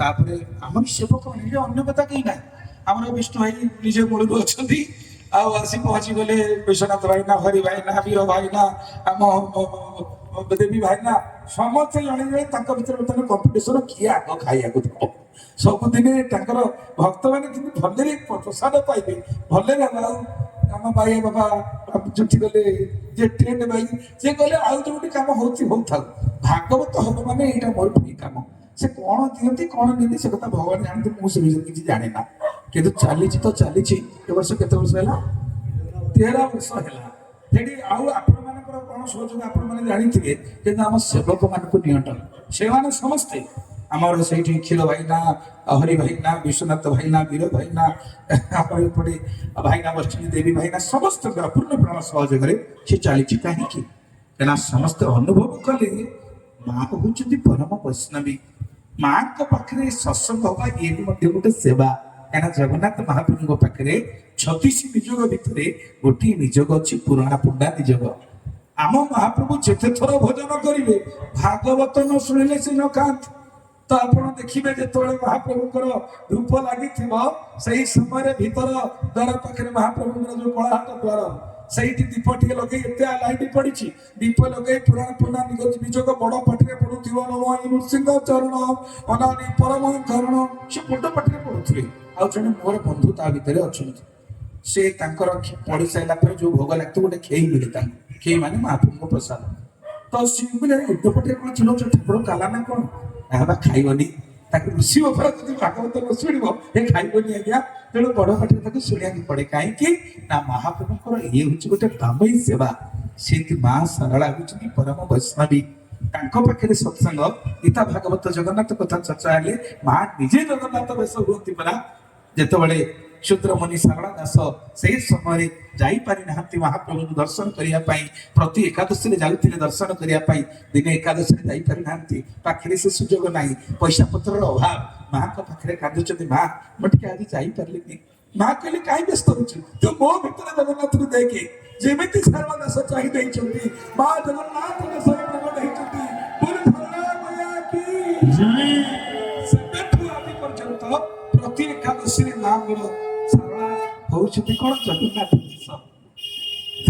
ତାପରେ ଆମର ସେବକ ମାନେ, ଅନ୍ୟ କଥା କେହି ନାହିଁ। ଆମର ବିଷ୍ଣୁ ଭାଇ ନିଜେ ମୂଳରୁ ଅଛନ୍ତି, ଆଉ ଆସି ପହଞ୍ଚି ଗଲେ ବିଶ୍ୱନାଥ ଭାଇନା, ହରି ଭାଇନା, ବୀର ଭାଇନା, ଆମ ଦେବୀ ଭାଇନା, ସମସ୍ତେ ଜଣେ ଜଣେ ତାଙ୍କ ଭିତରେ ବର୍ତ୍ତମାନ କମ୍ପିଟିସନ, କିଏ ଆଗ ଖାଇବାକୁ ଦବ। ସବୁଦିନେ ତାଙ୍କର ଭକ୍ତମାନେ ଯେମିତି ଭଲରେ ପ୍ରସାଦ ପାଇବେ, ଭଲରେ ହବ। ଆଉ ଆମ ଭାଇ ବାବା ଯୋଉଠି ଗଲେ ଯେ ଟ୍ରେନ ଭାଇ ସେ ଗଲେ, ଆଉ ଯୋଉଠି କାମ ହଉଛି ହଉଥାଉ, ଭାଗବତ ହବ ମାନେ ଏଇଟା ମୋର ପ୍ରିୟ କାମ। ସେ କଣ ଦିଅନ୍ତି କଣ ନିଅନ୍ତି ସେ କଥା ଭଗବାନ ଜାଣନ୍ତି, ମୁଁ ସେ ବିଷୟରେ କିଛି ଜାଣେ ନା। କିନ୍ତୁ ଚାଲିଛି ତ ଚାଲିଛି। ଏ ବର୍ଷ କେତେ ବର୍ଷ ହେଲା? 13 ବର୍ଷ ହେଲା ସେଠି। ଆଉ ଆପଣମାନଙ୍କର କଣ ସହଯୋଗ ଆପଣମାନେ ଜାଣିଥିବେ, କିନ୍ତୁ ଆମ ସେବକ ମାନଙ୍କୁ ନିଅଣ୍ଟ। ସେମାନେ ସମସ୍ତେ ଆମର ସେଇଠି କ୍ଷୀର ଭାଇନା, ହରି ଭାଇନା, ବିଶ୍ୱନାଥ ଭାଇନା, ବୀର ଭାଇନା, ଆମର ଏପଟେ ଭାଇନା ବସିଛନ୍ତି, ଦେବୀ ଭାଇନା, ସମସ୍ତଙ୍କର ପୂର୍ଣ୍ଣ ପ୍ରାଣ ସହଯୋଗରେ ସେ ଚାଲିଛି। କାହିଁକି? କାହିଁକିନା ସମସ୍ତେ ଅନୁଭବ କଲେ ମା ହଉଛନ୍ତି ପରମ ବୈଷ୍ଣବୀ। ମାଙ୍କ ପାଖରେ ସତ୍ସଙ୍ଗ ହବା ଇଏ ବି ମଧ୍ୟ ଗୋଟେ ସେବା। କାହିଁକିନା ଜଗନ୍ନାଥ ମହାପ୍ରଭୁଙ୍କ ପାଖରେ 36 ନିଯୋଗ ଭିତରେ ଗୋଟିଏ ନିଯୋଗ ଅଛି, ପୁରାଣ ପୁଣ୍ଡା ନିଯୋଗ। ଆମ ମହାପ୍ରଭୁ ଯେତେ ଥର ଭୋଜନ କରିବେ, ଭାଗବତ ନ ଶୁଣିଲେ ସେ ନ ଖାଆନ୍ତି। ତ ଆପଣ ଦେଖିବେ, ଯେତେବେଳେ ମହାପ୍ରଭୁଙ୍କର ଧୂପ ଲାଗିଥିବ, ସେଇ ସମୟରେ ଭିତର ଦ୍ୱାର ପାଖରେ, ମହାପ୍ରଭୁଙ୍କର ଯୋଉ କଳାହାଟ ଦ୍ୱାର, ସେଇଠି ଦୀପ ଟିକେ ଲଗେଇ, ଏତେ ଲାଇଟ୍ ପଡିଛି, ଦୀପ ଲଗେଇ ପୁରାଣ ପୁରାଣ ନିଯୋଗ ବଡ ପାଟିରେ ପଢୁଥିବ। ନମ ନୃସିଂହ ଚରଣ ଅନାନି ପରମ କାରଣ, ସେ ବଡ ପାଟିରେ ପଢୁଥିବେ। ଆଉ ଜଣେ ମୋର ବନ୍ଧୁ ତା ଭିତରେ ଅଛନ୍ତି। ସେ ତାଙ୍କର ପଢି ସାରିଲା ପରେ ଯୋଉ ଭୋଗ ଲାଗିଥିବ, ଗୋଟେ ଖେଇ ମିଳେ ତାଙ୍କୁ। ଖେଇ ମାନେ ମହାପ୍ରଭୁଙ୍କ ପ୍ରସାଦ। ତ ସିଏ କହିଲେ, ଏତେ ପଟେ କଣ ଚିଲଉଛ, ଠାକୁର କାଲା ନା କଣ? ଏହା ବା ଖାଇବନି, ତାକୁ ଋଷିବ ପରା, ଯଦି ଭାଗବତ ନ ଶୁଣିବ ଏ ଖାଇବନି ଆଜ୍ଞା। ତେଣୁ ବଡ ପାଟିରେ ତାକୁ ଶୁଣିବାକୁ ପଡେ। କାହିଁକି ନା ମହାପ୍ରଭୁଙ୍କର ଇଏ ହଉଛି ଗୋଟେ ବାମେଇ ସେବା। ସେମିତି ମା ସରଳା ହଉଛନ୍ତି ପରମ ବୈଷ୍ଣବୀ। ତାଙ୍କ ପାଖରେ ସତ୍ସଙ୍ଗ, ଗୀତା ଭାଗବତ ଜଗନ୍ନାଥ କଥା ଚର୍ଚ୍ଚା ହେଲେ ମା ନିଜେ ଜଗନ୍ନାଥ ବେଶ ହୁଅନ୍ତି ପରା। ଯେତେବେଳେ ଶୂଦ୍ରମୁନି ସାରଳା ଦାସ ସେଇ ସମୟରେ ଯାଇପାରି ନାହାନ୍ତି ମହାପ୍ରଭୁଙ୍କୁ ଦର୍ଶନ କରିବା ପାଇଁ, ପ୍ରତି ଏକାଦଶୀରେ ଯାଉଥିଲେ ଦର୍ଶନ କରିବା ପାଇଁ, ଦିନେ ଏକାଦଶୀରେ ଯାଇପାରି ନାହାନ୍ତି, ପାଖରେ ସେ ସୁଯୋଗ ନାହିଁ, ପଇସା ପତ୍ରର ଅଭାବ। ମାଙ୍କ ପାଖରେ କାନ୍ଦୁଛନ୍ତି, ମା ମୁଁ ଟିକେ ଆଜି ଯାଇପାରିଲିନି। ମା କହିଲେ, କାହିଁ ବ୍ୟସ୍ତ ହଉଛୁ? ତୁ ମୋ ଭିତରେ ଜଗନ୍ନାଥକୁ ଦେଖେ। ଯେମିତି ସାରଳା ଦାସ ଚାହିଁ ଦେଇଛନ୍ତି, ମା ଜଗନ୍ନାଥ ବେଶରେ ପ୍ରକଟ ହେଇଛନ୍ତି। ବୋଲ ସାରଳା ମୈୟା କି। ସେବେଠୁ ଆଜି ପର୍ଯ୍ୟନ୍ତ ପ୍ରତି ଏକାଦଶୀରେ ମାଙ୍କର ସାରଳା ହଉଛନ୍ତି କଣ? ଜଗନ୍ନାଥ।